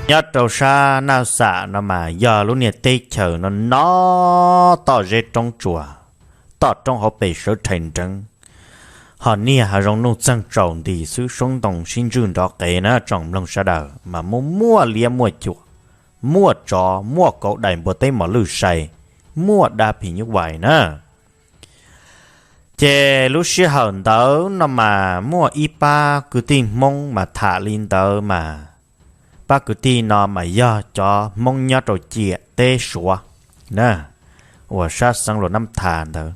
Nyob rau sab Naj Xam no mas yog lub niag teb chaws no no, toj zeb roob tsuas, toj roob hauv pes sawv rhais nreev, ho niag hav zoov nuj txeeg tsaus nti xwb, soob ntoo sib ntswj nrov qees na tsoom mloog sawv daws, mas muaj muaj liab muaj cuam, muaj tsov muaj kauv dais npua teb mos lwj sai, muaj dab phim nyuj vais na. Ces lub sij hawm ntawd no mas muaj ib pab kwv tij Hmoob mas tham li ntawd mas, pab kwv tij no mas yog cov Hmoob nyob rau ciam teb Suav na, uas sab xeev Luam Nab Thas ntawd.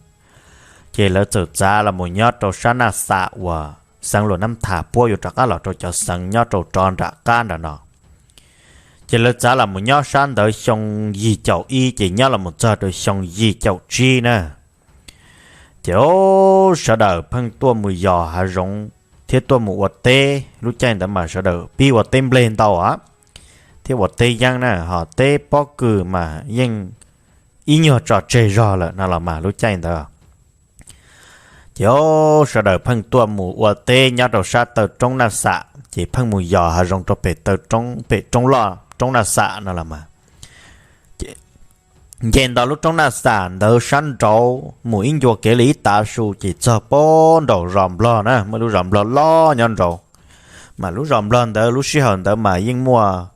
Ces lawv txawm txav los mus nyob rau sab Naj Xam uas xeev Luam Nab Thas puab yuav rov qab los rau cov xeev nyob rau rov nram qab nram no. Ces lawv txav los mus nyob sab ntawd xyoo yim caum ib, ces nyob los mus txog rau xyoo yim caum tsib na. Ces o, sawv daws pheej tuaj mus yos hav zoov thiab tuaj mus ua teb. Lub caij ntawd mas sawv daws pib ua teb nplej ntau a, thiab ua teb yeeb na, ho teb pob kws mas yeej ib nyuag tso tseg zog lawm no los mas lub caij ntawd. Ces o, sawv daws pheej tuaj mus ua teb nyob rau sab taw roob Naj Xam, ces pheej mus yos hav zoov rau pem taw roob, pem roob loj roob Naj Xam no los mas. Nce nto lub roob Naj Xam ntawd sab nraud mus ib ncua kev li ib tav su ces txog pab nraum zos Nplog na, muaj lub zos Nplog loj nyob nraud. Mas lub zos Nplog ntawd lub sij hawm ntawd mas yeej muaj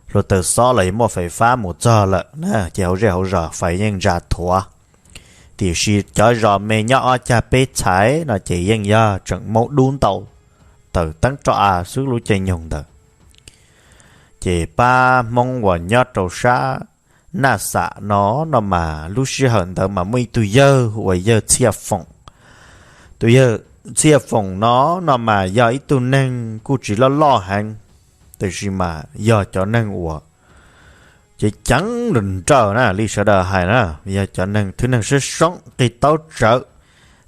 hluav taws xob los yog muaj fais fab mus txog lawm na, ces hauv zej hauv zos fais yeej ntsa thuav. Tiam sis cov zos me nyob ob cag peb txhais no ces yeej yog tseem maub dub ntau, taws teeb roj av xwb lub caij nyoog ntawd. Ces pab Hmoob uas nyob rau sab Naj Xam no, no mas lub sij hawm ntawd mas muaj ib tug yawg uas yawg Txhiaj Foom. Tus yawg Txhiaj Foom no, no mas yog ib tug neeg kuj tsis loj loj heev, tiam sis mas yog cov neeg uas ceev ceev nrawm nrawm na, li sawv daws hais na, yog cov neeg thwj neeg soob soob, qig taub tsawv,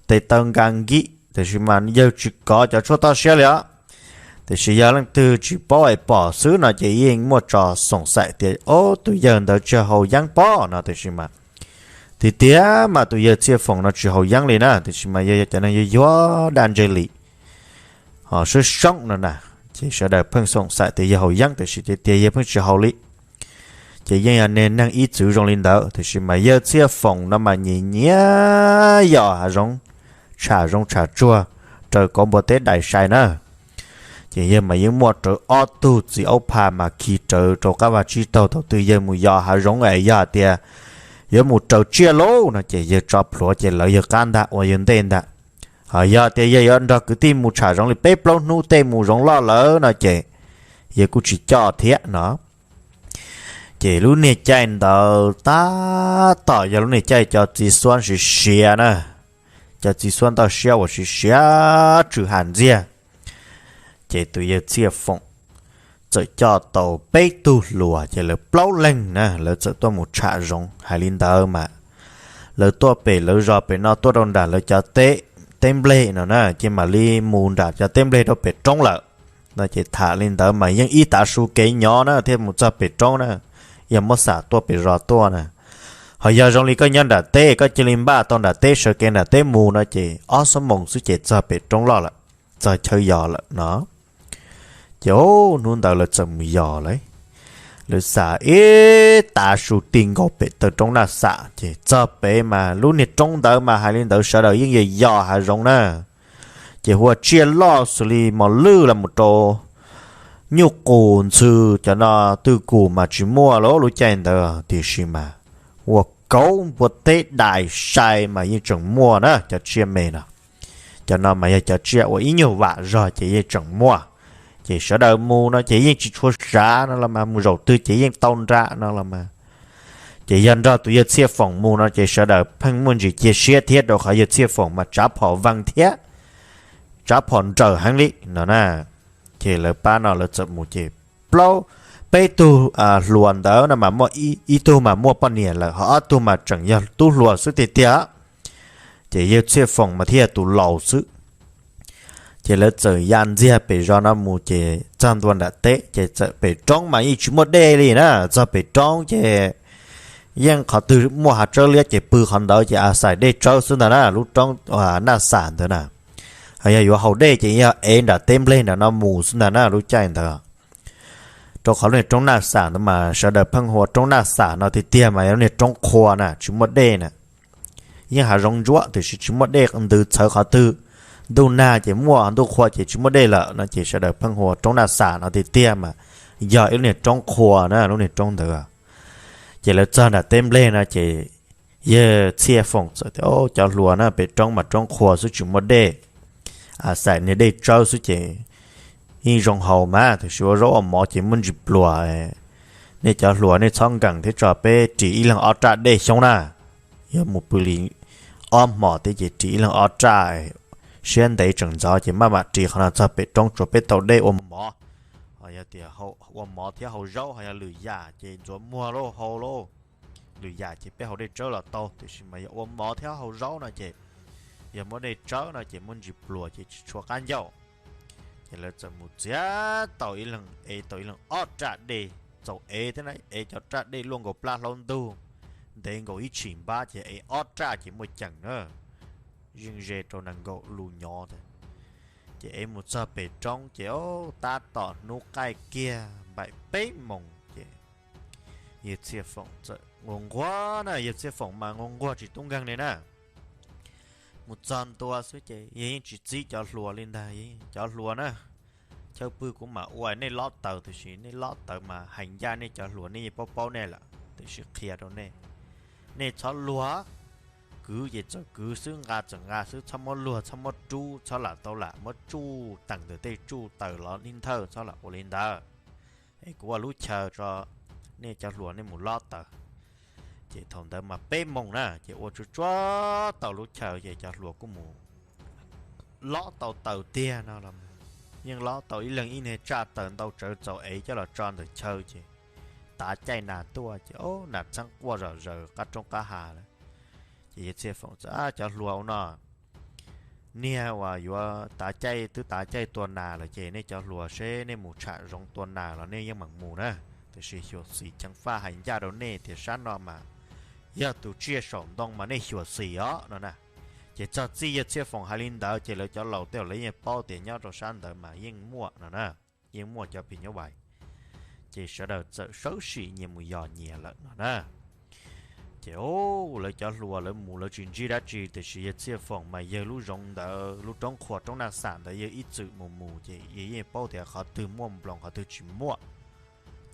tes taw nka nkib, tiam sis mas yawg tsis kov cov tshuaj toj siab li os. Tiam sis yog leej twg tsis paub es pom xwb no ces yeej muaj tso xoom xaim tias, o, tus yawg ntawd tsis haus yeeb pob no, tiam sis mas tiag tiag mas tus yawg Txhiaj Foom no tsis haus yeeb li na, tiam sis mas yog, yog cov neeg yuag yuag daj ntseg li, ho soob soob no na, ces sawv daws pheej xoom xaim tias yawg haus yeeb, tiam sis tiag tiag yawg pheej tsis haus li. Ces yeej yog niag neeg ib txwv zoo li ntawd, tiam sis mas yawg Txhiaj Foom no mas nyiam nyiam yos hav zoov, tsham zoov tsham tsuag, raws kauv npua teb dais sai na. Ces yawg mas yeej muaj rawv ob tug txiv aub pha mas khi rawv rau qab vaj tsib taug thaum twg yawg mus yos hav zoov es yog hais tias yuav mus raws tsiaj lauj no ces yawg tso plhuav ces lawv yawg qab ntag ua yawg ntej ntag. Ho yog tias yawg yuav nrog kwv tij mus tsham zoov li peb plaub hnub tej mus zoov loj lawm no ces yawg kuj tsis coj thiab no. Ces lub niag caij ntawd tab tom yog lub niag caij cov txiv xuab siav siav na, cov txiv xuab ntoj siab uas siav siav tsw ham ntxiag. Ces tus yawg Txhiaj Foom txawm coj tau peb tug hluas ces lawv plaub leeg na lawv txawm tuaj mus tsham zoov. Hais li ntawd mas lawv tuaj pem lawv zos pem no tuaj rau nram lawv cov teb, teb nplej no na ces mam li mus nram cov teb nplej rau pem roob lawm no ces tham li ntawd mas yeej ib tav su kev nyob na thiaj mus txog pem roob na. Yog muab xam tuaj pem zos tuaj na, ho yog zoo li koj nyob nram teb koj cia li npaj tau nram teb sawv kev nram teb mus no ces ob xuab moos xwb ces txog pem roob loj lawm, txog chaw yos lawm no. Ces hnub ntawd lawv txawm mus yos lawm. Lawv xam ib tav su ti nkaus pem taw roob Naj Xam ces txog pem mas lub niag roob ntawd mas hais li ntawd sawv daws yeej yog yos hav zoov na. Ces hu ua tsiaj loj xws li mos lwj los mus rau nyuj qus ntxhw cov no twj kum mas tsis muaj lawm lub caij ntawd, tiam sis mas hu ua kauv npua teb dais sai mas yeej tseem muaj na cov tsiaj me no. Cov no mas yog cov tsiaj uas ib nyuag vam zog ces yeej tseem muaj. Ces sawv daws mus no ces yeej tsis tshua sav no los mas mus zaum twg ces yeej tau nra no los mas. Ces yog nrog tus yawg Txhiaj Foom mus no ces sawv daws pheej muaj ntsis cia siab thiab rau qhov yawg Txhiaj Foom mas tsav phom vees thiab tsav phom nrawm heev li no na. Ces lawv pab no lawv txawm mus ces plaub, peb tug hluas ntawd no mas muaj ib tug mas muaj poj niam lawm ho ob tug mas tseem yog tub hluas xwb tiag tiag. Ces yawg Txhiaj Foom mas thiaj yog tus laus xwb. Ces lawv txawm ya ntxiag pem zos no mus ces txog ntua nram teb ces txawm pem roob mas yeej tsis muaj dej li na, txog pem roob ces yeej qhov twg muaj hav tsawb liab ces pw qhov ntawd ces a xais dej tsawb xwb ntag na, lub roob Naj Xam ntawd na. Ho yog yuav haus dej ces yog ev nram teb nplej nram no mus xwb ntag na lub caij ntawd. Rau qhov lub niag roob Naj Xam ntawd mas sawv daws pheej hu ua roob Naj Xam no tiag tiag mas yog lub niag roob qhua na, tsis muaj dej na. Yeej hav zoov ntsuab tiam sis tsis muaj dej ntws txhawv qhov twg. Ntuj nag ces muaj, ntuj qhua ces tsis muaj dej lawm no ces sawv daws pheej hu ua roob Naj Xam no tiag tiag mas yog ib lub niag roob qhua na lub niag roob ntawd. Ces lawv txog nram teb nplej no ces yawg Txhiaj Foom txawm tias, Cov hluas na, pem roob mas roob qhua xwb tsis muaj dej, a, xaim niag dej tsawb xwb ces yeej zoo haus mas, tiam sis ua zaub ua mov ces muaj ntsis pluag. Nej cov hluas nej txhob nkees thiab tso peb ris ib leeg ob raj dej xyoob na. Yog mus pw li ob hmos thiab ces ris ib leeg ob raj, siab ntev tseem ntxov ces maj mam ris qhov no txog pem roob tsuav peb tau dej ua mov. Ho yog tias ua mov thiab haus zaub ho yog lwm yam ces ntxuav muag lauj, hau lauj. Lwm yam ces peb haus dej tsawb los tau, tiam sis mas yog ua mov thiab haus zaub no ces yog muab dej tsawb no ces muaj ntsis pluag ces tsis tshua qab ncauj. Ces lawv txawm mus txiav tau ib leeg, ev tau ib leeg ob raj dej, txaus ev thiab na, ev cov raj dej luaj nkaus plab hlaub ntug, ntev nkaus ib tshim npab ces ev ob raj ces muaj ceem na, zeej ze rau nees nkaum lus nyov ntag. Ces ev mus txog pem roob ces tab tom hnub qaij kiag npaim peb moos ces yawg Txhiaj Foom txawm nquag nquag na, yawg Txhiaj Foom mas nquag nquag tsis tub nkeeg li na. Mus txog ntua xwb ces yawg yeej tsis txib cov hluas li ntag, cov hluas na, chaw pw kuv mam ua, nej lob taws, tiam sis nej lob taws mas hais ncaj nej cov hluas nej yeej paub paub nej lawm, tiam sis qhia rau nej, nej txhob luag, kwv ces txawm kwv xwb, nqa txawm nqa xwb, txhob muab luag, txhob muab rub, txhob lam tau lam muab tsuj teem ntawm tej tsuj taws los ib nthawj, txhob lam ua li ntawd. Es kuv ua lub chaw tso, nej cov hluas nej mus lob taws. Ces thaum ntawd mas peb moos na ces ua tsuag tsuag tau lub chaw ces cov hluas kuj mus lob tau taws tiag no los, yeej lob tau ib leeg ib niag tsaj taws ntau tsawv txaus ev coj los tso ntawm chaw ces tav caij nas tuaj ces o nas txheeb quaj zom zaws qab roob qab hav lawm. Ces yawg Txhiaj Foom txawm, Cov hluas, ua no niag uas yuav tav caij, twb tav caij tua nas lawm ces nej cov hluas seb nej mus tsham zoov tua nas los nej yeej meem mus na, tiam sis xyuam xim ceev faj hais ncaj rau nej tias sab no mas yog tus tsiaj saum ntoo mas nej xyuam xim os no na. Ces txog txij yawg Txhiaj Foom hais li ntawd ces lawv cov laus tej lawv yeej paub tias nyob rau sab ntawd mas yeej muaj no na, yeej muaj cov phim nyuj vais. Ces sawv daws txawm sawv sim nyias mus yos nyias lawm no na. Ces lawv cov hluas lawv mus lawv tsis ntsib dab tsi, tiam sis yawg Txhiaj Foom mas yawg lub zoov ntawd lub roob qhua roob Naj Xam ntawd yawg ib txwm mus mus ces yawg yeej paub tias qhov twg muaj nploos qhov twg tsis muaj.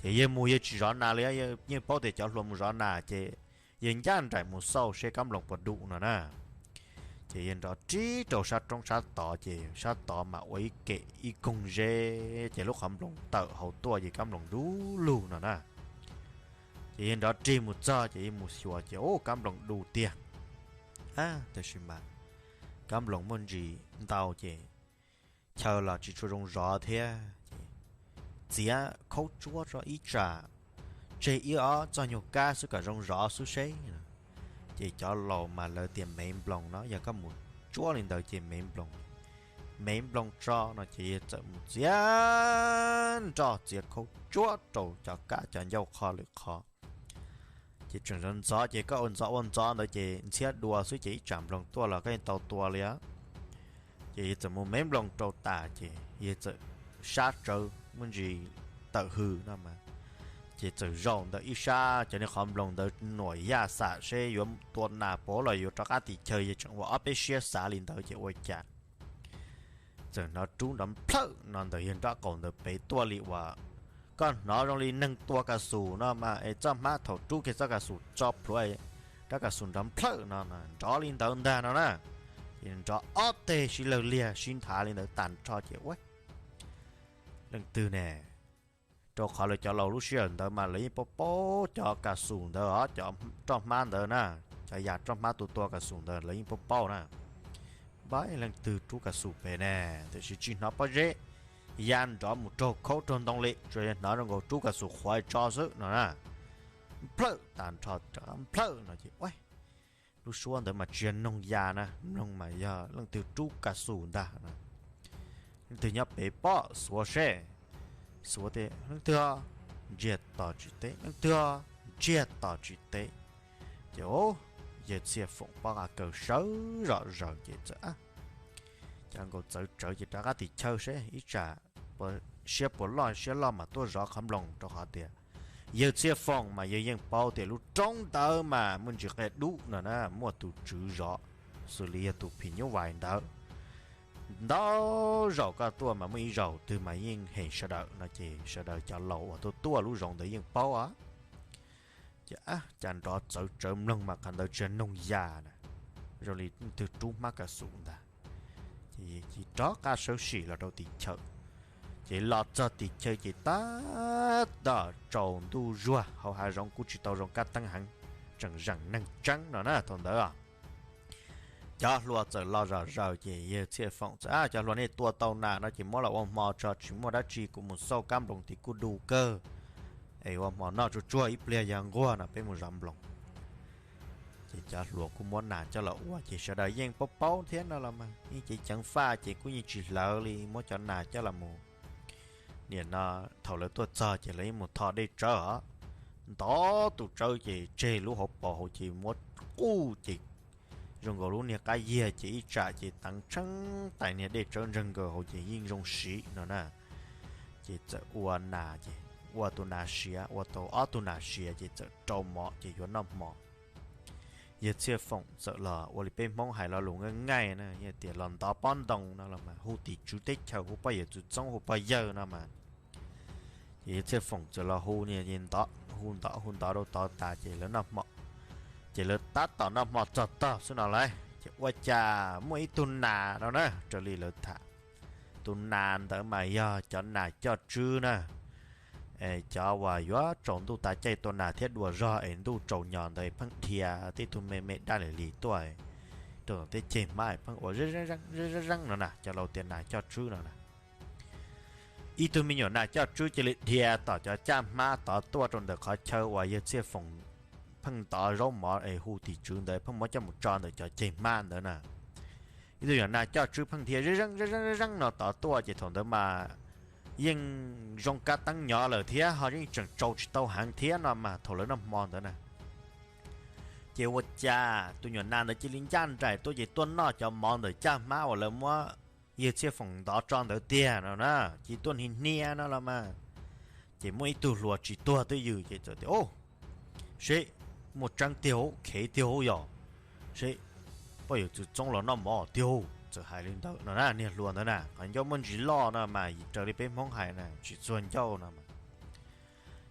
Ces yawg mus yawg tsis zov nas li, yawg yeej paub tias cov hluas mus zov nas ces yawg ncaj nraim mus xauj seb kab nploos puas du no na. Ces yawg nrov rib rau sab roob sab tod ces sab tod mas ua ib kem ib koog zeb ces lub qhov nploos tawm hauv tuaj ces kab nploos du lug no na. Ces yawg nrov rig mus txog ces yawg mus xyuas ces ub kab nploos du tiag. Tab sis mas kab nploos muaj ntsis ntau ces chaw los tsis tshua zoo zov thiab ces txiav khaub tsuab tso ib tsam tseg ib ob txoj nyuag kab xwb kom zoo zov xwb seb. Ces cov laus mas lawv tias mev nploos no yog koj mus tsuab li ntawd ces mev nploos, mev nploos tso no ces yawg txawm mus txiav nroj txiav khaub tsuab rau cov kab cov ncauj qhov lwm qhov. Ces tseem ntxov ntxov ces koj ua ntxov ua ntxov ntawd ces ntxhiab dua xwb ces ib tsam nploos tuaj los koj yeej tau tua li. Ces yawg txawm mus mev nploos rau tas ces yawg txawm sab tsawv muaj ntsis tawm hws no mas, ces txawm zaum ntawm ib sab cov niag qhov nploos ntawd nuam yaj xam seb yuav tua nas puas los yuav rov qab tim chaw, yawg tseem ua ob peb siab xav li ntawd ces ua cas txawm hnov rub nrov nplhawj no ntawm yawg nrob qaum ntawd pem tuaj li uas koj hnov zoo li neeg tua kas xus no mas es txoj hmab thaum rub kiag txoj kas xus tso plhuav rab kas xus nrov nplhawj no nrov li ntawd ntag no na. Ces nrov ob teg sib lawg liag sib nthav li ntawd tag nrho ces ua leej twg ne? Rau qhov lawv cov laus lub sij hawm ntawd mas lawv yeej paub paub cov kas xus ntawd os, cov roj hmab ntawd na, cov yam roj hmab tua tua kas xus ntawd lawv yeej paub paub na. Npab leej twg rub kas xus pem ne, tiam sis tsis hnov pob zeb ya nrov mus raug khaub raug ntoo li, tsuas yog hnov zoo nkaus rub kas xus qhuav tso xwb no na. Nplhawj tag nrho, nplhawj no ces lub suab ntawd mas tsis yog noog ya na, mloog mas yog leej twg rub kas xus ntag. Leej twg nyob pem pob xuav seb, xuav tias leej twg, ntsiag to tsis teb, leej twg, ntsiag to tsis teb. Ces yawg Txhiaj Foom pob qa kaws sawv zom zaws ces txawm, cov nkaus txawv tsawv ces rov qab tim chaw seb ib tsam puas siab puas loj siab loj mas tuaj zov qhov nploos, rau qhov tias yawg Txhiaj Foom mas yawg yeej paub tias lub roob ntawd mas muaj ntsis qia dub no na, muaj tus tswv zov, xws li yog tus phim nyuj vais ntawd. Ntau zaus koj tuaj mas muaj ib zaus twg mas yeej hem sawv daws no ces sawv daws cov laus uas tuaj tuaj lub zoov ntawd yeej paub os. Ces cas nrov txawv tsawv mloog mas qhov ntawd tsis yog noog yas na, zoo li twg rub hmab kav xum ntag. Ces rov qab sawv sim los rau tim chaw, ces los txog tim chaw ces tab tom tsaus ntuj zuag, hauv hav zoov kuj tsis tau zoo kab teeb heev, tseem zeem neeg tseeb no na thaum ntawd. Cov hluas txawm los zom zaws ces yawg Txhiaj Foom txawm, cov hluas nej tua tau nas no ces muab los ua hmo tso, tsis muaj dab tsi, kuv mus xauj kab nploos tim kuj du kawg, es ua hmo noj tsuag tsuag ib pliag yog nquag no peb mus zov nploos. Ces cov hluas kuj muab nas coj los ua ces sawv daws yeej paub paub thiab no los mas yeej ceev ceev faj ces kuj yeej tsis hlawv li, muab cov nas coj los mus. Nim no thaum lawv tuaj txog ces lawv yeej mus tho dej tsawb os, ntov tus tsawb ces tseg lub hauv paus hauv ces muab quj ces zoo nkaus lub niag qab yiag ces ib tsam ces teev tsheej tais niag dej tsawb ntseeg nkaus hauv ces yeej zoo siv no na. Ces txawm ua nas ces ua tus nas siav, ua tau ob tug nas siav ces txawm rau mov ces yuav noj hmo. Yawg Txhiaj Foom txawm los ua li peb Hmoob hais lo lus nqaij nqaij na, yog tias los ntov pob ntoo no los mas hu tim tswv teb chaws, hu poj yawm txwv txoob, hu pog yawg no mas. Ces yawg Txhiaj Foom txawm los hu niag ntov, hu ntov hu ntov rau tod tas ces lawv noj hmo. Ces lawv tab tom noj hmo txog tog xwb no lauj, ces ua cas muaj ib tug nas no na, raws li lawv tham, tus nas ntawd mas yog cov nas coj tswb na. Es cov uas yuav tsaus ntuj tas caij tua nas thiab dua zog es ntuj tsaus nyos ntawd pheej dhia tej tug me me daj li li tuaj rau tom tej ceg hmab pheej ua zeeb zeeb no na, cov laus tias nas coj tswb no na. Ib tug me nyuam nas coj tswb cia li dhia tom cov caj hmab tod tuaj rau ntawm qhov chaw uas yawg Txhiaj Foom pheej ntov zaub mov es hu tim tswv ntawd, pheej muab coj mus tso ntawm cov ceg hmab ntawd na. Ib tug nyuam nas coj tswb pheej dhia zeeb zeeb zeeb zeeb no tod tuaj ces thaum ntawd mas yeej zoo kab teeb nyov lawm thiab ho yeej tseem tsaus tsis tau heev thiab no mas thaum lawv noj hmo ntawd na. Ces ua cas tus nyuam nas ntawd cia li ncaj nraim tuaj ces tuaj noj cov mov ntawm caj hmab uas lawv muab yawg Txhiaj Foom ntov tso ntawd tiag no na, cia li tuaj hnia hnia no los mas. Ces muaj ib tug hluas tsis tuag twj ywm ces txawm tias, Au, seb, muaj tseeb tiag ub, khev tiag ub yog, seb, poj yawm txwv txoob los noj mov tiag ub, txawm hais li ntawd no na. Niag hluas ntawd na qhov ncauj muaj ntsis loj no mas raws li peb Hmoob hais na tsis txuag ncauj no mas.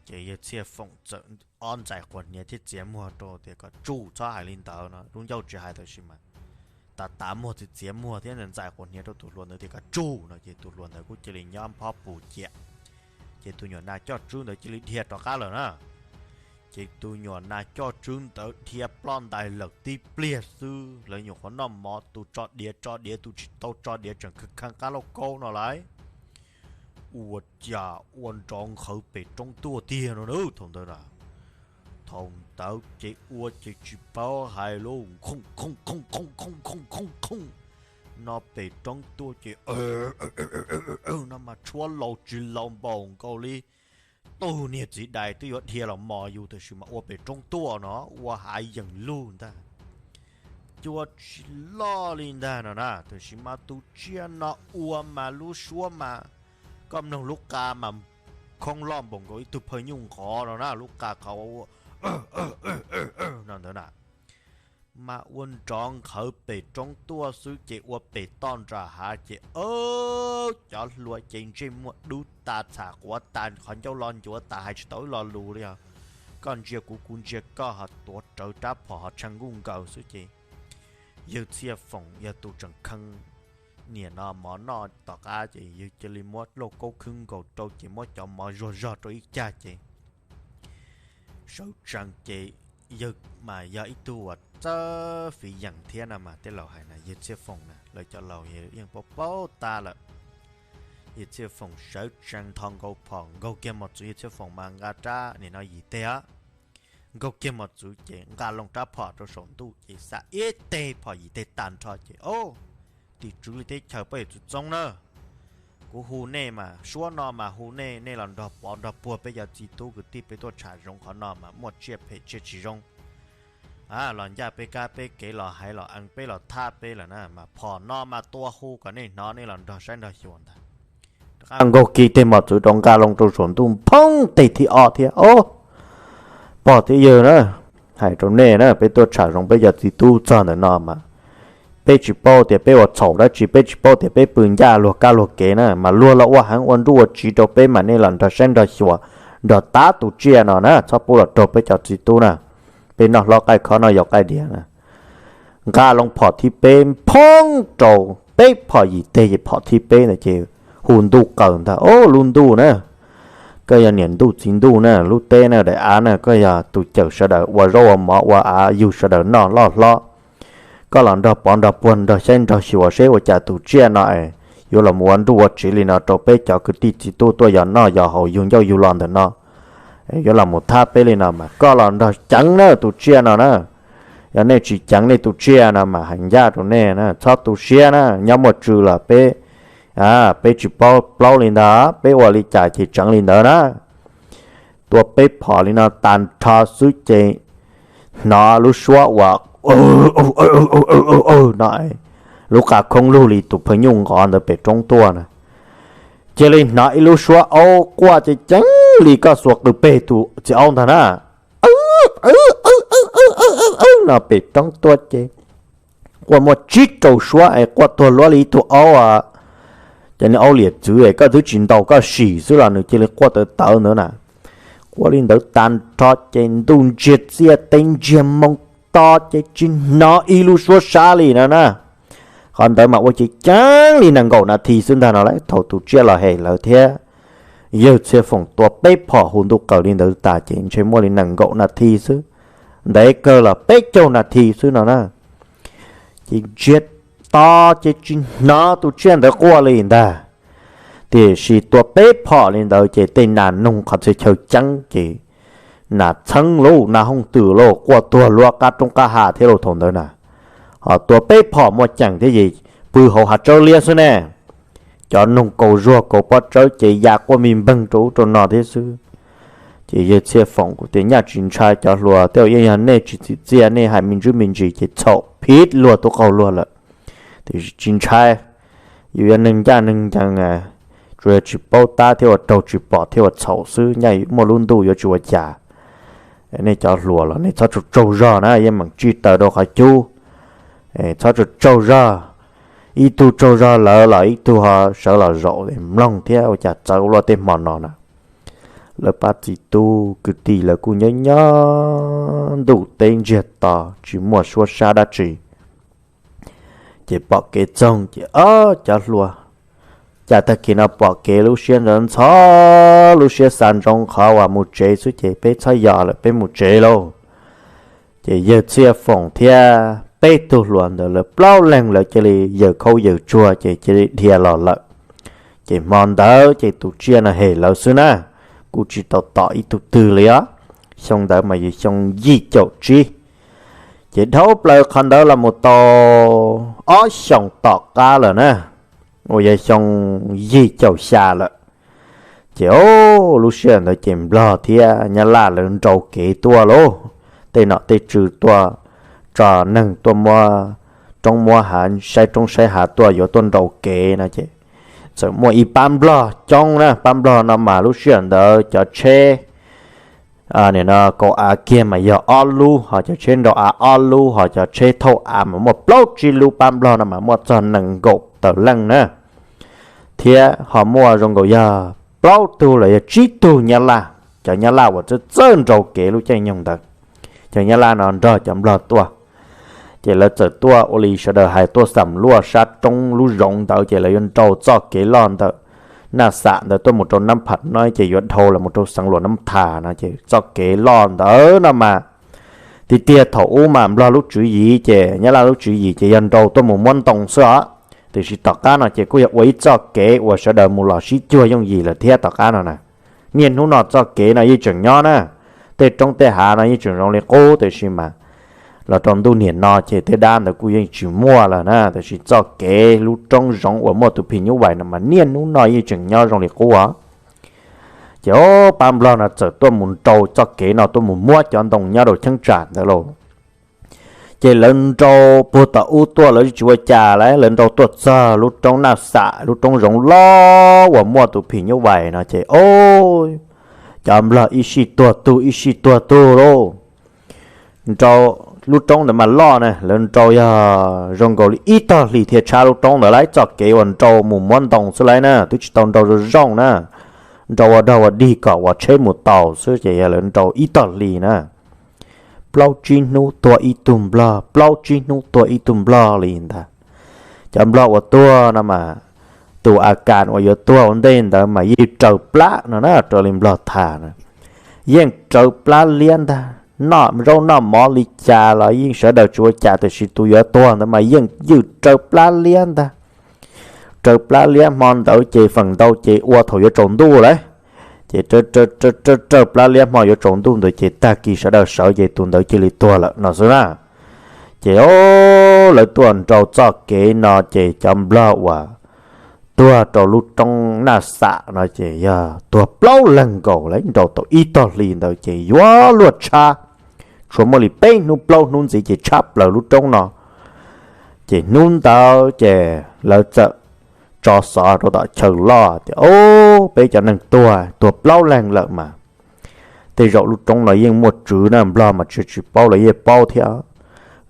Ces yawg Txhiaj Foom txawm ob ntxaim quas hniav thiab txiav muag rau tias kom tsum, txhob hais li ntawd no. Lub ncauj tsis hais tab sis mas tav tav muag txiav txiav muag thiab ntxaim quas hniav rau tus hluas ntawd tias kom tsum no ces tus hluas ntawd kuj cia li nyob phob pus ciam. Ces tus nyuam nas coj tswb ntawd cia li dhia rov qab lawm na. Ces tus nyuam nas coj tswb ntawd dhia ploj ntais lawm tib pliag xwb, lawv nyuam qhuav noj mov, tus tso diav tso diav, tus tsis tau tso diav tseem kheev kheev qab lauj kaub no lauj. Ua cas ua nrov nqhawv pem roob tuaj tiag no na thaum ntawd na. Thaum ntawd ces ua ces tsis paub hais lauj, khooj khooj khooj khooj khooj khooj khooj khooj no pem roob tuaj ces no mas tshuab laus tsis laus npaum nkaus li tug niag txiv dais twb yuav dhia los mos yus, tab sis mas ua pem roob tuaj no ua hav yeem lug ntag. Cua tsis loj li ntag no na, tab sis mas tus tsiaj no ua mas lub suab mas koj mloog lub qa mas khoob loj npaum nkaus ib tug phawj nyuj nqov no na, lub qa qhov ua no ntawd na. Mas ua nrov nqhawv pem roob tuaj xwb ces ua pem toj nram hav ces cov hluas ces ntsej muag dub tas txham quav tas, qhov ncauj lo ncuav tas, hais tsis tau ib lo lus li os. Koj ntsia kuv kuv ntsia koj, ho tuav rawv rab phom ho tshee nkuj nkaws xwb ces yawg Txhiaj Foom yog tus tseem kheev niam no mov noj tom qab ces yawg cia li muab lauj kaub khwb nkaus rau ces muab cov mov zuag zog rau ib cag ces sawv tsees ces yawg mas yog ib tug uas txawj fiv yeem thiab no mas tej laus hais na, yawg Txhiaj Foom na lawv cov laus yeej paub paub tas lawm. Yawg Txhiaj Foom sawv tsees nthos nkaus phom nkaug kiag mos txwv, yawg Txhiaj Foom mas nqa rab nim no yim teg os, nkaug kiag mos txwv ces nqa loo rab phom rau saum ntuj ces xa ib teg phom yim teg tag nrho ces, Au, tim tswv li teb chaws poj yawm txwv txoob na, kuv hu nej mas suab no mas hu nej, nej los nrog pov nrog puag peb cov txiv tub kwv tij peb tuaj tsham zoov qhov no mas muaj tsiaj phem tsiaj tsis zoo los ncaj peb kab peb kev, los hais los eev peb los thab peb lawm na, mas phom no mas tua hu kom nej hnov, nej los nrog saib nrog xyuas ntag. Nkaug kiag tej mos txwv rau nqa loo rau saum ntuj phoob teg thib ob thiab. Ob, pog thiab yawg na, hais rau nej na, peb tuaj tsham zoo peb cov txiv tub txog ntawm no mas peb tsis paub tias peb ua txhaum dab tsi, peb tsis paub tias peb pw ncaj luag kab luag kev na, mas luag los ua heev ua nruj ua tsiv rau peb mas nej los nrog saib nrog xyuas, nrog tab tus tsiaj no na, txhob pub los raug peb cov txiv tub na. Peb noj hlob qaij khov noj yau qaij diav na. Nqa loo phom thib peb phoob rau peb phom yim teg, ces phom thib peb ntawd ces hu ntuj qaws ntag. Ob, lub ntuj na, koj yog niam ntuj txiv ntuj na, lub teb na, daim av na, koj yog tus cawm sawv daws ua zaub ua mov ua av yug sawv daws noj loj hlob. Koj los nrog pov nrog puag nrog saib nrog xyuas seb ua cas tus tsiaj no es yuav los mus ua nruj ua tsiv li no rau peb cov kwv tij txiv tub tuaj yos noj yos haus yug ncauj yug lo ntawm no, yuav los mus thab peb li no mas koj los nrog ceev na tus tsiaj no na. Yog nej tsis ceev nej tus tsiaj no mas hais ncaj rau nej na, txhob tu siab na, nyob muaj tswv los peb, peb tsis paub plaub li ntawd, peb ua li cas ces tseev li ntawd na. Tua peb phom li no tag nrho xwb ces hnov lub suab uas no, lub qa khoob lug li tus phaj nyuj nqov ntawd pem roob tuaj na. Cia li hnov ib lub suab aub quaj ceev ceev li koj xuas qws peg tus txiv aub ntag na. No pem roob tuaj ces quaj muaj tsib rau suab es quaj tuag luab li ib tug aub, cov niag aub liam txwv es koj twb tsis ntaus koj sim xwb los nws cia li quaj tawv tawv ntawd na. Quaj li ntawd tag nrho ces ntuj ntsiag txiaj teb ntsiag moo to ces tsis hnov ib lub suab sab li no na. Qhov ntawd mas ua ceev ceev li nees nkaum nas this xwb ntag no lauj. Thaum tus tsiaj los hem lawv thiab yawg Txhiaj Foom tua peb phom hu ntuj qaws li ntawd tas ces ntshe muaj li nees nkaum nas this xwb, ntev kawg los peb caug nas this xwb no na. Ces ntsiag to ces tsis hnov tus tsiaj ntawd quaj li ntag. Tiam sis tua peb phom li ntawd ces tej nas noog qhov txhia chaw ceeb ces nas txheeb lauj, nas hooj twm lauj, quaj tuag luab qab roob qab hav thiab lauj thaum ntawd na. Ho tua peb phom muaj ceem thiab es pw hauv hav tsawb liab xwb ne. Cov noog kaus zuag kaus pob tsawb ces ya quaj mi npeeg rau ub rau no thiab xwb. Ces yawg Txhiaj Foom kuj tias nyaj tsis ntshai cov hluas, tej zaum yeej yog nej tsis txim txiaj, nej hais me ntsis me ntsis ces txhaum phiv luag tub qaug luag lawm. Tiam sis tsis ntshai, yus yog neeg ncaj neeg ncees, tsuas yog tsis paub tab thiab ua raug tsis pom thiab ua txhaum xwb, nyaj muaj lub ntuj yuav tsis ua cas. Nej cov hluas los nej txhob tsaug tsaug zog na, yeej meem tsij taws rau qhov cub. Txhob tsaug tsaug zog, ib tug tsaug zog lawm los ib tug ho sawv los zaum mloog thiab ua cas txawv luaj tej hmo no na. Lawv pab txiv tub kwv tij lawv kuj nyob nyob ntuj teb ntsiag to tsis muaj suab sab dab tsi. Ces pom kev txoog ces ob cov hluas, cas tag kis no pom kev lub siab ntxhov ntxhov, lub siab xav ntsoov qhov uas mus tsev xwb ces peb txhob yos lawm peb mus tsev lauj. Ces yawg Txhiaj Foom thiab peb tug hluas ntawd lawv plaub leeg lawv cia li yawm khaub yawm tsuag ces cia li dhia los lawm. Ces hmo ntawd ces tus tsiaj no hem lawv xwb na, kuj tsis tau tom ib tug twg li os. Xyoo ntawd mas yog xyoo yim caum tsib, ces dhau plaws qhov ntawd los mus tau ob xyoos tom qab lawm na, uas yog xyoo yim caum xya lawm. Ces o, lub sij hawm ntawd ces Nplog thiab Nyab Laj lawv nrau kev tuaj lauj, tej nom tej tswv tuaj tso neeg tuaj muab roob muab hav, saib roob saib hav tuaj yuav tuaj nrau kev no ces txawm muaj ib pab Nplog coob na, pab Nplog no mas lub sij hawm ntawd cov tsheb nim no kaus av kiag mas yog ob lub, ho cov tsheb nrau av ob lub, ho cov tsheb thauj av mas muaj plaub tsib lub, pab Nplog no mas muaj txog nees nkaum tawm leej na. Thiab ho muaj zoo nkaus yog plaub tug los yog tsib tug Nyab Laj, cov Nyab Laj uas txawj txawj nrau kev lub caij nyoog ntawd. Cov Nyab Laj no nrog cov Nplog tuaj, ces lawv txawm tuaj ua li sawv daws hais tuaj xam luaj sab roob lub zoov ntawd ces lawv yuav nrau txoj kev loj ntawm Naj Xam ntawd tuaj mus rau Nab Pham no ces yuav dhau los mus rau xeev Luam Nab Thas no ces txoj kev loj ntawd no mas tiag tiag thaum ub mas Nplog lub tswv yim ces Nyab Laj lub tswv yim ces yog nrau tuaj mus muab ntoo xwb os. Tiam sis tom qab no ces kuj yog ua ib txoj kev uas sawv daws mus los sib cuag yooj yim lawm thiab tom qab no na. Niaj hnub no txoj kev no yeej tseem nyob na, tej roob tej hav no yeej tseem zoo li qub, tiam sis mas los rau ntuj niam no ces tej dab ntawd kuj yeej tsis muaj lawm na, tiam sis txoj kev lub roob zoov uas muaj tus phim nyuj vais no mas niaj hnub no yeej tseem nyob zoo li qub os. Ces o, pab Nplog no txawm tuaj mus nrau txoj kev no tuaj mus muab cov ntoo nyob rau cheeb tsam ntawd lauj. Ces lawv nrau puag tom ub tuaj, lawv tsis ua cas li, lawv nrau tuaj txog lub roob Naj Xam, lub roob zoov loj uas muaj tus phim nyuj vais no ces, o, cov nplog ib sij tuag tug ib sij tuag tug lauj. Nrau, lub roob ntawd mas loj na, lawv nrau yog zoo nkaus li ib tog hlis thiaj tshab lub roob ntawd lauj. Txoj kev uas nrau mus muab ntoo xwb lauj na, twb tsis tau nrau zoo zoo na, nrau ua dog ua dig kom uas tsheb mus taus xwb ces yog lawv nrau ib tog hlis na, plaub tsib hnub tuag ib tug nplog, plaub tsib hnub tuag ib tug nplog li ntag. Cov nplog uas tuag no mas, tus a kas uas yuav tuag ua ntej ntawd mas yeej raws plab no na, raws li nplog tham na, yeej raws plab liab ntag. Noj zaub noj mov li cas los yeej sawv daws tsis ua cas, tiam sis tus yuav tuag ntawd mas yeej ywj raws plab liab ntag. Raws plab liab hmo ntawd ces feem ntau ces ua thaum yuav tsaus ntuj lawm, ces raws plab liab hmo yuav tsaus ntuj ntawd ces tag kis sawv daws sawv ces tus ntawd cia li tuag lawm no xwb na. Ces o, lawv tuaj nrau txoj kev no ces cov nplog uas tuag rau lub roob Naj Xam no ces yog tuag plaub leeg nkaus, lawv nrau tau ib tog hli ntawd ces yuav luag tshab, tshuav muaj li peb hnub plaub hnub ntxiv ces tshab plaws lub roob no. Ces hnub ntawd ces lawv txawm tso xov rau tom chaw loj tias, o, peb cov neeg tuag, tuag plaub leeg lawm mas, tej zaum lub roob no yeej muaj tswv na, nplog mas tsis tsis paub los yeej paub thiab.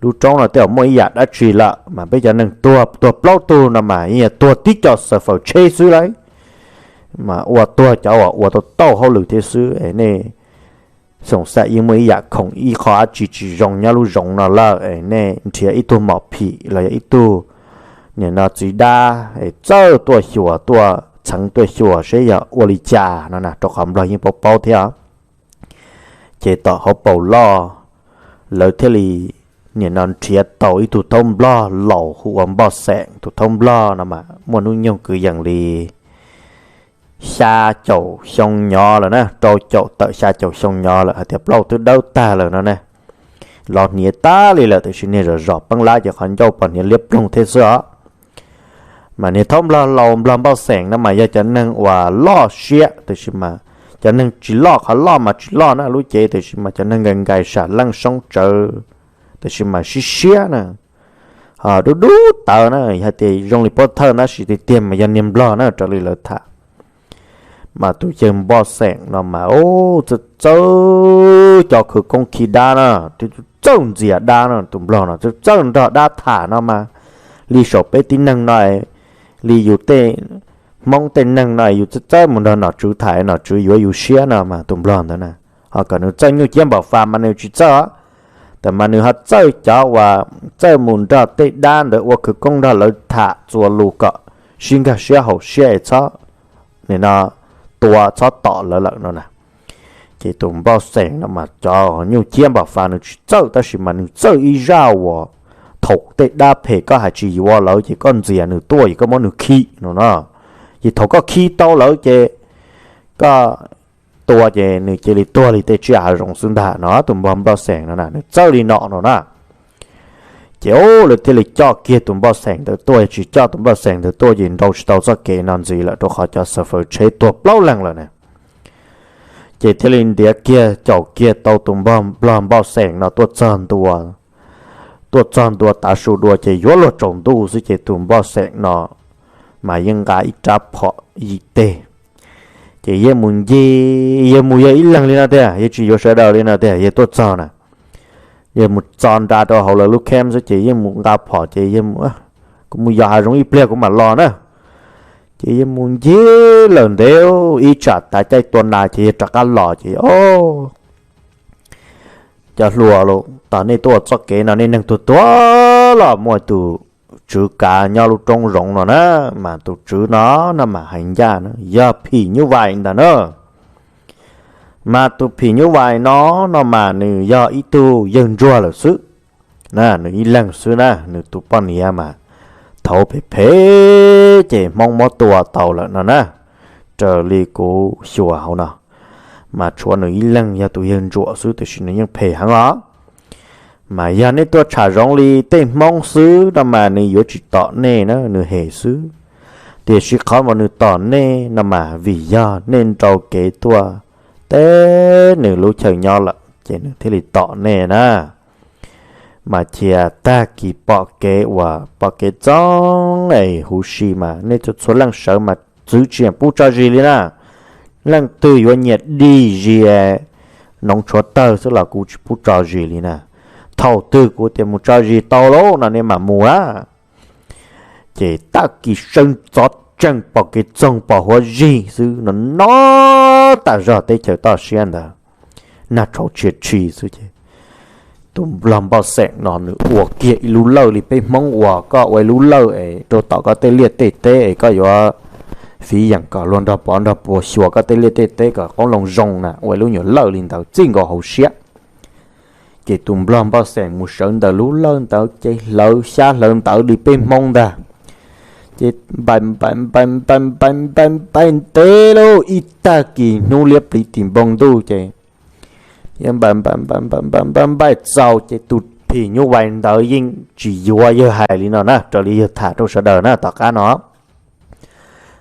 Lub roob no tej zaum muaj ib yam dab tsi lawm mas peb cov neeg tuag, tuag plaub tug no mas yeej yog tuag tib co xav faws tsheb xwb lauj, mas ua tuag cov uas ua tau tau hauj lwm thiab xwb es nej xoom xav yeej muaj ib yam khoom ib qho dab tsi tsis zoo nyob lub zoov no lawm es nej nrhiav ib tug mos phim los yog ib tug nim no txiv dab es txawj tuaj xyuas, tuaj txheev tuaj xyuas seb yog ua li cas no na, rau qhov nplog yeej paub paub thiab. Ces tom hauv paus loj lawv thiaj li nim no nrhiav tau ib tug thaub nplog laus hu ua Npoj Xeem. Tus thaub nplog no mas muaj hnub nyoog kwv yees li xya caum xyoo nyob lawm na, rau caum tawm xya caum xyoo nyob lawm, hais tias plaub twb dawb tag lawm no ne. Los hniav tag li lawm tiam sis niag zom zom peeb lab ces qhov ncauj pom hniav liab ploog thiab xwb os. Mas niag thaub nplog laus nplog Npoj Xeem no mas yog cov neeg uas loj siab tiam sis mas cov neeg tsis loj, qhov loj mas tsis loj na lub cev tiam sis mas cov neeg nkais nkais sam leej soob tsawv tiam sis mas siab siab na, ho dub dub tawv na, hais tias zoo li pob thawj tab sis tiag tiag mas yog niag nplog na raws li lawv tham. Mas tus yawg Npoj Xeem no mas txawj txawj cov khawv koob khi dab na, txawj ntxias dab no, tus nplog no txawj txawj nrog dab tham no mas, li saum peb tib neeg no, li yus tej Hmoob tej neeg no yus txawj txawj mus nrog nom tswv tham, nom tswv yuav yus siab no mas tus nplog ntawd na, ho kom nws txawj nyuj ciab npam fas mas nws tsis txawj os. Tab mas nws ho txawj cov uas txawj mus nrog tej dab ntawd ua khawv koob nrog lawv tham txuas lus kom sib nkag siab haum siab es txhob, nim no tua txhob tom lawv lawm no na. Ces tus Npoj Xeem no mas cov nyuj ciab npam fas nws tsis txawj tab sis mas nws txawj ib zaj uas thaum tej dab phem koj hais tsis yuav lawv ces koj ntxias nws tuaj es koj muab nws khi no na. Ces thaum koj khi tau lawv ces koj tua ces nws cia li tuag li tej tsiaj hav zoov xwb ntag no. Tus npog Npoj Xeem no na nws txawj li no no na. Ces lawv thiaj li coj kiag tus Npoj Xeem ntawd tuaj, tsis coj tus Npoj Xeem ntawd tuaj ces nrau tsis tau txoj kev no ntxiv lawm rau qhov cov xav faws tsheb tuag plaub leeg lawm na. Ces thiaj li ntiav kiag caum kiag tau tus npog Npoj Xeem no tuaj txog ntua, tuaj txog ntua tav su dua ces yuav luag tsaus ntuj xwb ces tus Npoj Xeem no mas yeej nqa ib rab phom yim teg. Ces yawg mus ncig, yawg mus yawg ib leeg li no tiag, yawg tsis yuav sawv daws li no tiag, yawg tuaj txog na, yawg mus txo nra rau hauv lawv lub camp xwb ces yawg mus nqa phom ces yawg mus, kuv mus yos hav zoov ib pliag kuv mam los na. Ces yawg mus ncig lawm ntev ib tsam tav caij tua nas ces yawg rov qab los ces, o, cov hluas los tom nej tuaj ua txoj kev no nej neeg tuag tuag los muaj tus tswv kav nyob lub roob zoov no na, mas tus tswv no no mas hais ncaj na yog phim nyuj vais ntag na. Mas tus phim nyuj vais no no mas nws yog ib tug yawg ntsuag lawm xwb na, nws ib leeg xwb na, nws tus poj niam mas thaum phem phem ces Hmoob muab tua tau lawm no na. Raws li kuv xyuas hauv no mas tshuav nws ib leeg yog tus yawg ntsuam xwb tiam sis nws yeej phem heev os. Mas yog nej tuaj tsham zoov li tej Hmoob xwb no mas nws yuav tsis tom nej na, nws hem xwb. Tiam sis qhov uas nws tom nej no mas vim yog nej nrau kev tuaj teb nws lub chaw nyob lawm ces nws thiaj li tom nej na. Mas cia tag kis pom kev uas pom kev txoov es huv si mas nej txhua txhua leej sawv mas txwv tsis pub tso zis li na. Leej twg yuav nyias dig zis noov tshuav tawg xwb los kuv tsis pub tso zis li na. Thaum twg kuv tias mus tso zis tau lawm no nej mam mus na. Ces tag kis sawv ntxov tsees pom kev txoog pom huab zig xwb no no tas zog teb chaws toj siab ntawd, nag tshauv tshia tshi xwb ces tus nplog npoj xeem no nws ua kiag ib lub lawj li peb Hmoob ua, koj ua ib lub lawj es rau tom koj tej liaj tej teb es koj yuav fiv yeem kom luag nrog pov nrog puas xyuas koj tej liaj tej teb kom qoob loo zoo na, ua ib lub nyuam lawj li ntawd txij nkaus hauv siab. Ces tus nplog npoj xeem mus sawv ntawm lub lawj ntawd ces hlawv xyab hlawv ntawv li peb Hmoob ntag. Ces npai npai npai npai npai npai ntev lawm ib tag kis hnub liab pliv tim npoo ntuj ces npai npai npai npai npai npai txaus ces tus phim nyuj vais ntawd yeej tsis yuav yawg hais li no na, raws li yawg tham rau sawv daws na tom qab no.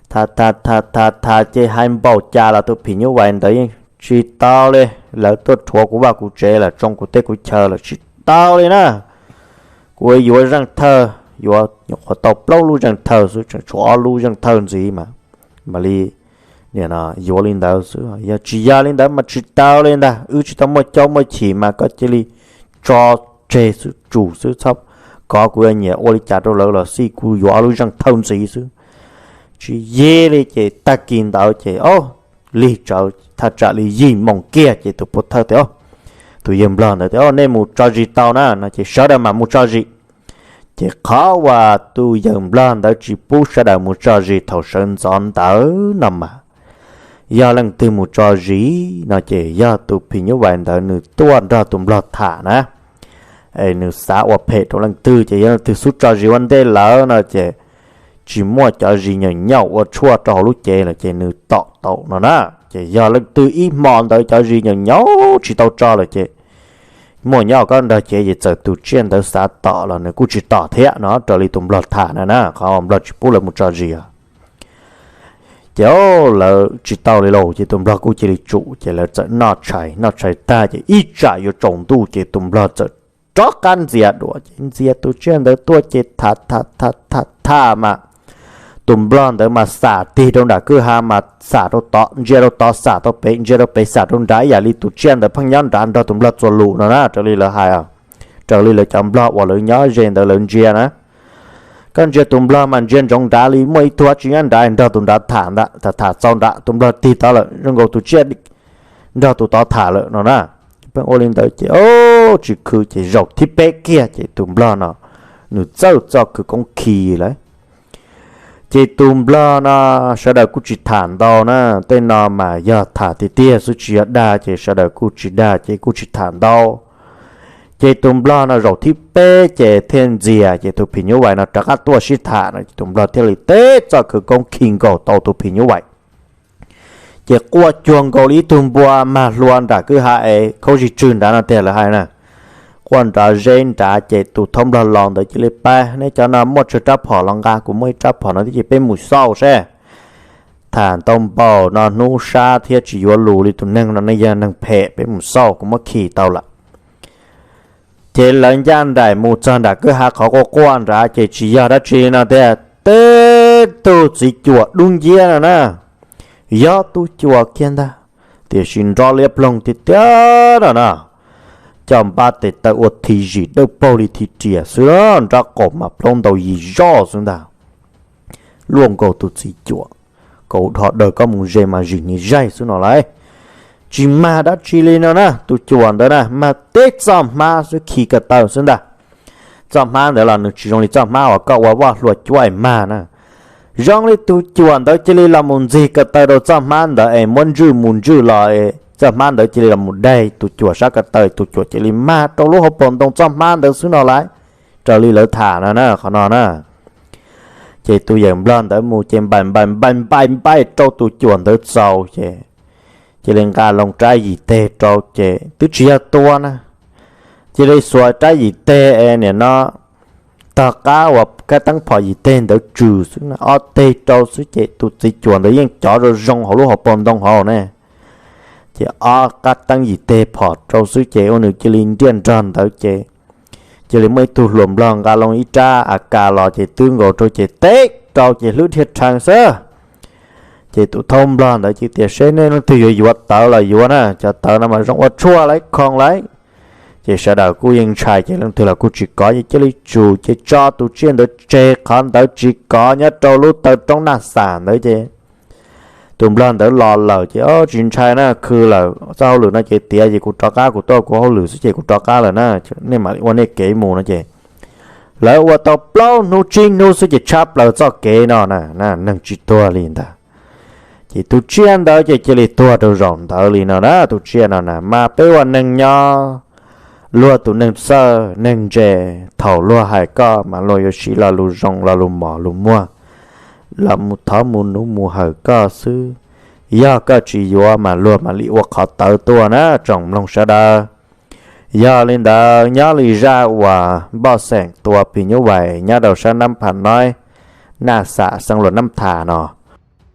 Tham tham tham tham tham ces hais npaum cas los tus phim nyuj vais ntawd yeej tsis tau li. Lawv tuaj rhuav kuv vaj kuv tsev lawm, tsoo kuv teb kuv chaw lawm, tsis tau li na. Kuv yuav zeej thawj, yuav nyuam qhuav tau plaub lub zeej thawj xwb, tseem tshuav ob lub zeej thawj ntxiv mas mam li yuav li ntawd xwb. Yog tsis yog li ntawd mas tsis tau li ntag. Wb tsis tau muaj caub muaj chim mas koj cia li tso tseg xwb, tsum xwb, txhob kov kuv, yog nyiam ua li cas rau lawv los xij, kuv yuav ob lub zeej thawj ntxiv xwb. Tsis yig li ces tag kis ntawd ces o, lig tsawv thaj tsam li yim moos kiag ces tus pov thawj tias, tus yawg nplog ntawd tias, nej mus tso zis tau na no ces sawv daws mam mus tso zis. Ces qhov uas tus yawg nplog ntawd tsis pub sawv daws mus tso zis thaum sawv ntxov ntawd no mas, yog leej twg mus tso zis no ces yog tus phim nyuj vais ntawd nws tuaj nrog tus nplog tham na, es nws xav ua phem rau leej twg ces yog leej twg xub tso zis ua ntej lawm no ces tsis muaj cov zis nyaum nyaum ua tshuaj rau hauv lub cev lawm ces nws tom tau no na. Ces yog leej twg ib hmo ntawd cov zis nyaum nyaum tsis tau tso lawm ces muaj nyob koj nrog cev ces txawm tus tsiaj ntawd xav tom los nws kuj tsis tom thiab no, raws li tus nplog tham na na, qhov nplog tsis pub lawv mus tso zis os. Ces lawv tsis tau li lauj, ces tus nplog kuj cia li tsum, ces lawv txawm noj tshais, noj tshais tag ces ib tsam yuav tsaus ntuj ces tus nplog txawm rov qab ntxias dua, ces ntxias tus tsiaj ntawd tuaj ces tham tham tham tham mas tus nplog ntawd mas xam tig rau nram kwj ha mas xam rau tod, ntsia rau tod xam tau pem, ntsia rau pem xam rau nrad, ib yam li tus tsiaj ntawd pheej nyob nrad nrog tus nplog txuas lus no na, raws li lawv hais, raws li lawv cov nplog uas lawv nyob ze ntawd lawv ntsia na. Koj ntsia tus nplog mas ntsia ntsoov nrad li muaj ib tug dab tsi nyob nrad nrog tus nrad tham ntag, tham tham txaus nrad tus nplog tig tod lawm zoo nkaus tus tsiaj nrog tus tod tham lawm no na. Pheej ua li ntawd ces o, tsis khwv ces zaum thib peb kiag ces tus nplog no nws txawj txoj khawv koob khi lawm. Ces tus nplog no sawv daws kuj tsis tham ntau na, tej no mas yog tham tiag tiag xwb tsis yog dag ces sawv daws kuj tsis dag ces kuj tsis tham ntau. Ces tus nplog no zaum thib peb ces thiaj ntxias ces tus phim nyuj vais no rov qab tuaj sib tham no ces tus nplog thiaj li teb txoj khawv koob khi nkaus tau tus phim nyuj vais. Ces quaj cuag nkaus li ib tug npua mag hlua nram kwj ha es khaub zig tswg nrad no tiag lawv hais na. Quaj nrov zeb nrad ces tus thab nplog laus ntawd cia li pab, neb cov no muaj tsawg rab phom los nqa, kuv muaj ib rab phom no thiab ces peb mus xauj seb. Tham ntau npaum no hnub sab thiab tsis yuav lus li, tus neeg no nej yog neeg phem, peb mus xauj kuv muab khi tau lawm. Ces lawv ncaj nraim mus txog nram kwj ha qhov quaj quaj nrad ces tsis yog dab tsi no tiag, teb tug txiv cuam dub nciab no na. Yog tus cuam kiag ntag, tiam sis nrov liab ploog tiag tiag no na. Coj npab tes taw ua thi zis dawb paug li thi riam xwb, nrab qaum mas plaub ntau yim zoj xwb ntag. Luaj nkaus tus txiv cuam, kaus dhos daws koj mus ze mas zis niag zaig xwb no lauj. Tsis mag dab tsi li no na, tus cuam ntawd na mag teb txoj hmab xwb, khi ko taw xwb ntag. Txoj hmab ntawd los nws tsis zoo li txoj hmab uas koj ua voj hlua cuab es mag na. Zoo li tus cuam ntawd cia li los mus ntxig ko taw rau txoj hmab ntawd es muab ntswj mus ntswj los, txoj hmab ntawd cia li los mus daig tus cuam sab ko taw, tus cuam cia li mag rau lub hauv paus ntoo txoj hmab ntawd xwb no lauj. Raws li lawv tham no na, qhov no na. Ces tus yawm nplog ntawd mus ces npaim npaim npaim npaim npaim rau tus cuam ntawd txaus ces cia li nqa loo rab yim teg rau ces twb tsis yog tua na, cia li xuas rab yim teg es nim no tog qab uas kab teeb phom yim teg ntawd tswm xwb na, ob teg rau xwb ces tus txiv cuam ntawd yeej cov zoo zoo hauv lub hauv paus ntoo hauv ne. Ces ob kab teeb yim teg phom rau xwb ces ua nws cia li nriaj nrog ntawd ces cia li muaj ib tug hluas nplog nqa loo ib rab A K los ces twb nkaus rau ces teb rau ces hlwb dhia rhees xwb. Ces tus thauj nplog ntawd ces tias seb nej leej twg yuav yuav tawv los yuav na, cov tawv no mas zoo ua tshuaj lawm, khoo lawm. Ces sawv daws kuj yeej ntshai ces leej twg los kuj tsis kov ces cia li tsum ces tso tus tsiaj ntawd tseg qhov ntawd tsis kov nyob rau lub taw roob Naj Xam ntawd ces tus nplog ntawd los lawm ces o tsis ntshai na, khw lawm txoj hauj lwm no ces tiav ces kuv rov qab, kuv tuaj kuv hauj lwm xwb ces kuv rov qab lawm na, nej mam ua nej kev mus no ces lawv ua tau plaub hnub tsib hnub xwb ces tshab plaws txoj kev no na, neeg tsis tuag li ntawd. Ces tus tsiaj ntawd ces cia li tuag rau zaum ntawd li no na, tus tsiaj no na. Mas peb ua neeg nyob, luag tus neeg txawj neeg ntse, thaum luag hais koj mas luag yuav siv lo lus zoo lo lus mos lus muag, los mus thov mus nuv mus hawm koj xwb. Yog koj tsis yuav mas luag mam li ua qhov tawv tuaj na tsoom mloog sawv daws. Yog li ntawd nyob li zaj uas npoj xeem tua phim nyuj vais nyob rau sab Nab Pham Noib, Naj Xam, xeev Luas Nab Tham no,